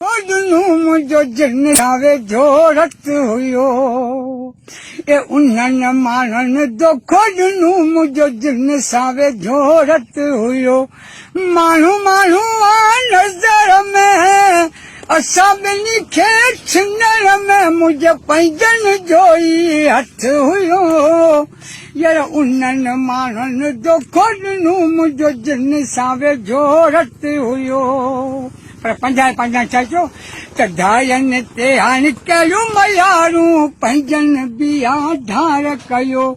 ڏنو منهنجو جن سان ويجهو رت هيو اي انهن ماڻهن دوکو ڏنو منهنجو جن سان ويجهو رت هيو ماڻهو ماڻهو آ نظر ۾ اسان ٻنهي کي ڇنڻ ۾ منهنجي پنهنجن جو ئي هٿ هيو يار انهن ماڻهن دوکو ڏنو منهنجو جن سان ويجهو رت هيو. پر پنجاهه پنجاهه ڇا چيو ته ڌارين تي هاڻ ڪهڙيون ميارون پنهنجن به آڌار ڪيو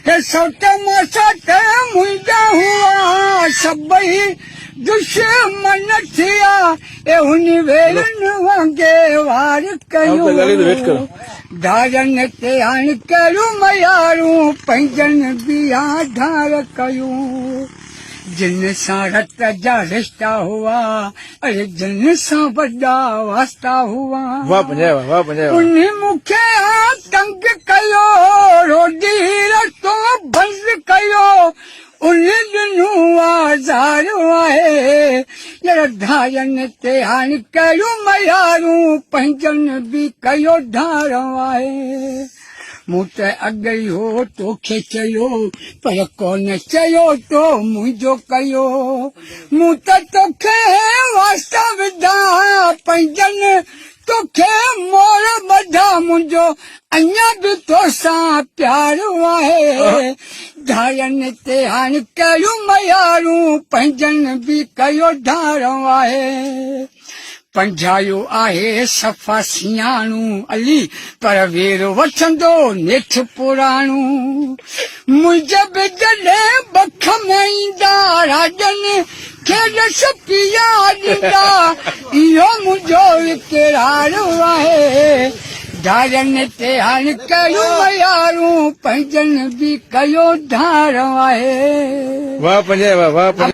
هي سوٽ ماسات منهنجا هئا سڀئي دشمن ٿيا اي هن ويرن وانگي وار ڪيو ڌارين تي هاڻ ڪهڙيون ميارون پنهنجن به آڌار ڪيو. جن سان رت جا رشتا هئا، اڙي جن سان وڏا واسطا هئا. واھ پنجاهه واھ واھ پنجاهه واھ. انهي مون کي آ تنگ ڪيو، روڊي رستو بند ڪيو، انهي ڏنو آزار آهي. يار ڌارين تي هاڻ ڪهڙيون ميارون، پنهنجن به ڪيو ڌار آهي. مون ته اڳ ئي هو توکي چيو، پر ڪونه چيو تو منهنجو ڪيو. مون ته توکي واسطا وڌا، پنهنجن توکي مور ٻڌا، منهنجو اڃا به توسان پيار آهي. ڌارين تي هاڻ ڪهڙيون ميارون، پنهنجن به ڪيو ڌار آهي. پنجايو آهي صفا سياڻو علي پر وير وٺندو نيٺ پراڻو منهنجي به جڏهن بک ۾ ايندا راڄن کي ڏس پيا ڏيندا اهو منهنجو اقرار آهي ڌارين تي هاڻ ڪهڙيون ميارون پنهنجن به ڪيو ڌار آهي. واھ پنجايا واھ واھ پنجايا.